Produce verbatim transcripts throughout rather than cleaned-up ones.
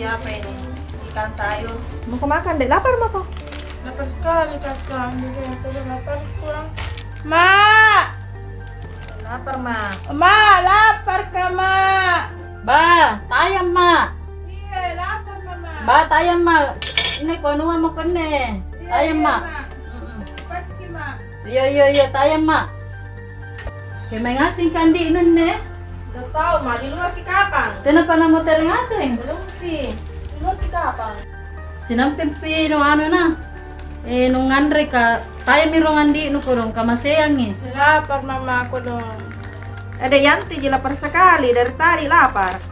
Apa ini? Ikan sayur. Mako makan, Dek? Lapar mako? Lapar sekali, Kakak. Jadi, aku udah lapar pulang. Mak! Lapar, Mak. Mak, lapar ka, Mak? Ba, tayang, Mak. Iya, lapar, Mama. Ba, tayang, Mak. Ini kuanua mako anne. Iya, tayang, iya, Mak. Mak. Mm-mm. Cepatki, Mak. Iya, iya, iya, tayang, Mak. Kemae ngaseng ka andi'nu anne? Nggak tahu, Mak. Di luar ki kapang. Tenapa namotere ngaseng? Belum pi. Di luar ki kapang. Sinampempi nu anu na, eh, nu nganre ka, taemi rong andi'nu kodong, kamaseangi. Lapar mama kodong. Ada Yanti ji lapar sekali, dari tadi lapar.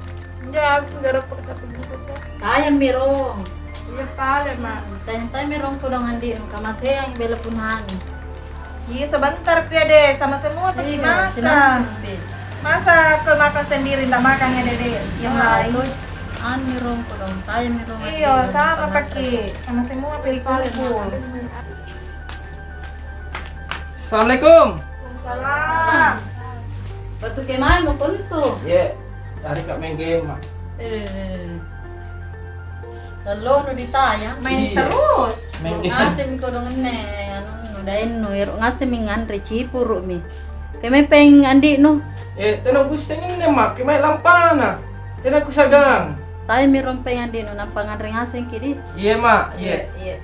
Ya, aku nggak dapat kata begitu, sih. Taemi rong. Iya, pale, Ma. Taemi rong kodong andi'nu, kamaseangi bela punani. Iya, sebentar pi, Ade, sama semua pergi. Iya, makan. Masa kau makan sendiri, ndak makan ya, Dede? Yang lain. Anu rong kodong, taemi rong. Iya, sama paki, sama semua pergi kumpul. Assalamualaikum. Waalaikumsalam. Battu kemae mako antu? Iya, tadi ka main game, Ma. Eh, sallono ditayang. Main terus. Main game. Ngasemi kodong anne, anu, daennu, ero ngasemi nganre, cipuru'mi. Kemae peng andi'nu? Eh, tena kuisseng anne, Ma, kemae lampana. Tena kusagang. Taemi rong peng andi'nu, nampa nganre ngasengki di. Iya, Ma, iya. Iya.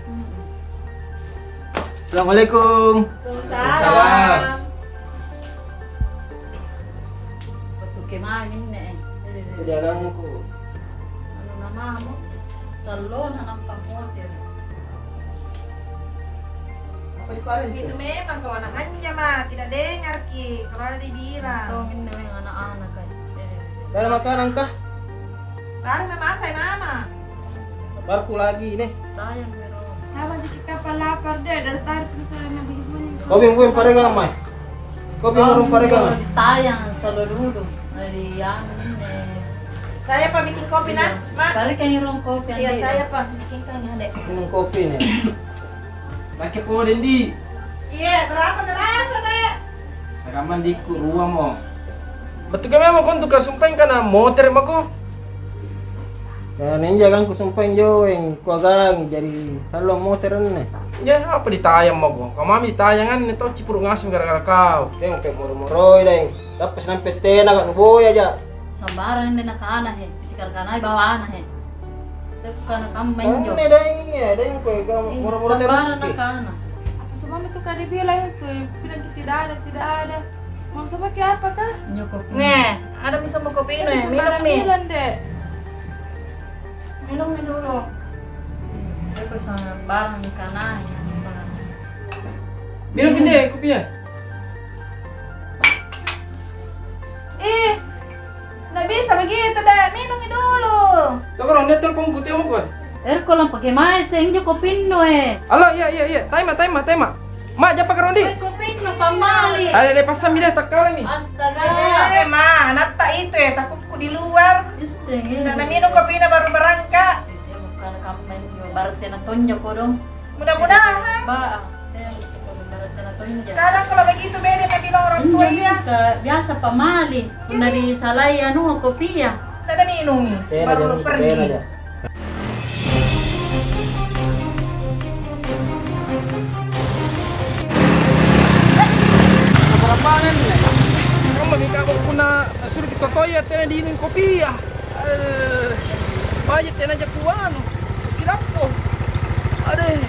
Assalamualaikum. Waalaikumsalam. Battu kemae minne, eh. Jadi anakku. Anu namamu, sallona nampa motere. Apa dipaling itu? Memang kalau anak manja, Ma, tidak dengarki kalau ada dibilang. Tong ini memang anak-anak, eh. Eh, eh, eh. Dalam makanan kah? Baru memasak, Mama. Laparku lagi nih. Tayang, Bro. Sama bikin kapal lapar deh, dari tadi terus saya nabili-bili. Kopi, kopi paregang, Mai. Kopi warung paregang. Ditayang selalu dulu. Dari yang ini. Saya apa bikin kopi, Nak? Iya. Mak? Paregang rong kopi. Iya, saya apa bikin kan, Dek. Minum kopi nih. Pakai po, Dendi. Iya, berapa derasa, Dek? Sakammang dikku rua mo. Battu ka memang kontu kasumpaeng kana motere mako. Nah, ninja kan kusumpaeng joeng, kuagangi, jari sallo motere anne. Ya, apa ditayang mako? Kamami ditayanganne tau cipuru ngaseng gara-gara kau. Deng, pe moro-moroi, deng. Tappa sinampe tena ka nuboya ja. Sambarang anne nakana he, pikir kanai bawana he. Tekkana kamma injo. Anne deng, iya, deng, kue moro-moro terus ki. Sambarang nakana. Apa semua itu kau dibilang itu, bilang tidak ada, tidak ada. Maksudnya kayak apa kah? Nyokok. Nih, ada bisa mau kopi ini, minum nih. Bilang deh. Minum nih dulu. Aku sama barang kana ya, barang. Minum gini kopinya. Ih, nggak bisa begitu deh, minummi dulu. Tokoro, nia telpongku, teo mako. Erko lang pake mae seng injo kopinnu e. Alo, iya, iya, iya. Taima, taima, taima. Ma, jappa karondi. Woi, kopinnu pammali. Ada deh, passammi deh, takkalami. Astaga. Eh, Ma, anatta itu ya, takutku di luar. Isseng, eh. Nah, minum kopinya baru berangkat. Ya, bukan kamu main, baru tena tonja kodong. Mudah-mudahan. Ba, eh, baru tena tonja. Kadang kalau begitu beda nabilang orang tua, iya. Biasa pamali. Punna disalai anu kopia. Tena minum. Baru pergi. Apa-apaan nih? Kamu mika punna suruh kita toya tena diinung kopia. Eh, baji tena jakuanu, silappo. Adeh.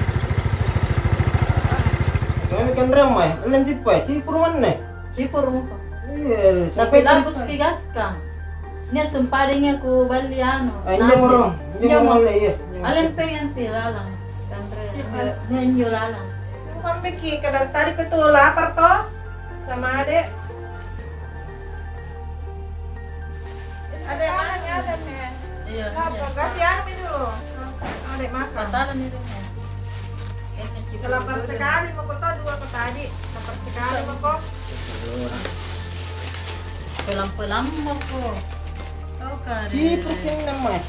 Kami kan remai, alen tippai, cipuru manne. Cipuru muko. Iya, tapi lapus ki gaskang. Nia sumpadengi aku bali anu. Ah, injo moro, injo moro. Alen pengen ti lalang. Kanre, nia injo lalang. Mambeki kadang tadi ketu lapar to. Sama adek. Ada mana nih, ada nih. Iya, iya. Kasih anu dulu. Ada makan. Batalkan itu nih. Lapar sekali mako to, dua ko tadi. Lapar sekali mako. Pelang-pelang mako. Oke. Di pusing nama.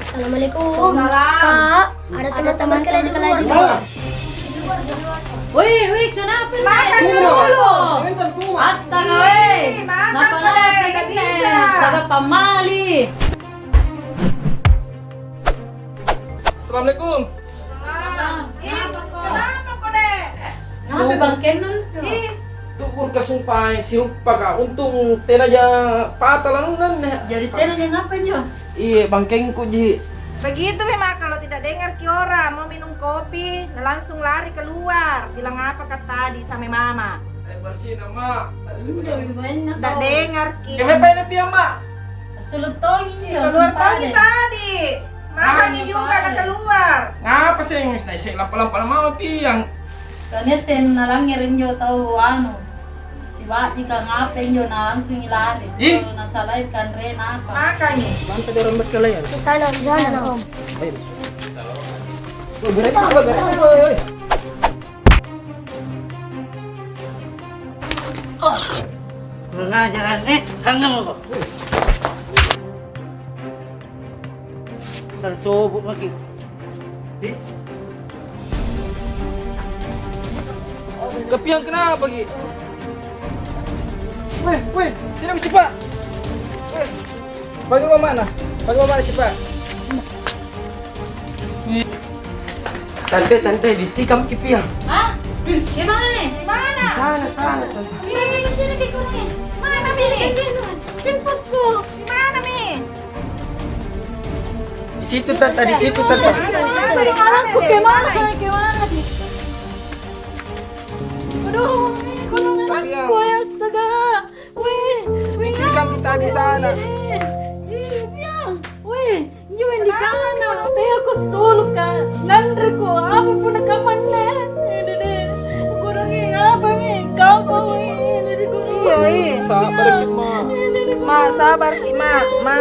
Assalamualaikum. Waalaikumsalam. Kak, ada teman-teman kalian di luar, Kak? Weh, weh, kenapa lu naik dulu? Astaga, weh. Ih, makan. Ngapa lagi, Dek? Nggak bisa. Astaga, pamali. Assalamualaikum. Salam. Ih, kenapa kau, Dek? Ngapa bangkennu? Ih. Tukur kasumpai siruppaka, untung tenaja pata lanunna. Jadi tenaja ngapa injo? Iye, bangkengku ji. Begitu memang kalau tidak dengar ki orang mau minum kopi, na langsung lari keluar. Bilang apa ka tadi sama mama? Eh, bersih nama. Tidak dengar ki. Kenapa ini piang, Mak? Assulu' tongi injo. Keluar tongi tadi. Makanya juga na keluar. Ngapa seng naisek lampa-lampa mama piang? Tania seng nalangngere injo tau anu. Sibaji ka ngapa injo na langsung ilari. Ih. Injo nasalai kanrena apa? Makanya. Mantap orang berkelayan. Di sana, di sana, Om. Ayo. Woi, berhenti, woi, berhenti, woi, woi. Oh. Kurang ajar, eh. Tanggung kok. Sar cobo maki. Ih. Kapiang kenapa, Ki? Weh, weh, sini maki, Pak. Weh. Bagaimana? Bagaimana, Pak? Tante, tante, ditikam ki piang. Hah? Di mana nih? Di mana? Di sana, sana, tante. Di mana, di sini, di sini. Mana, Mi? Tempatku. Di mana, Mi? Di situ, tante, di situ, tante. Di mana, di mana, di mana? Aduh, Mi, golongan aku, ya, astaga. Weh, weh, ditikam kita di sana. Weh, iya, weh, injo maeng di kana, teako suluka, nanreko, apa pun kamanne. Eh, dede, kurangi apa, Mi? Kau apa, weh, dede, kurangi. Iya, iya. Sabar ki, Ma. Eh, dede, Ma, sabar ki, Ma. Ma.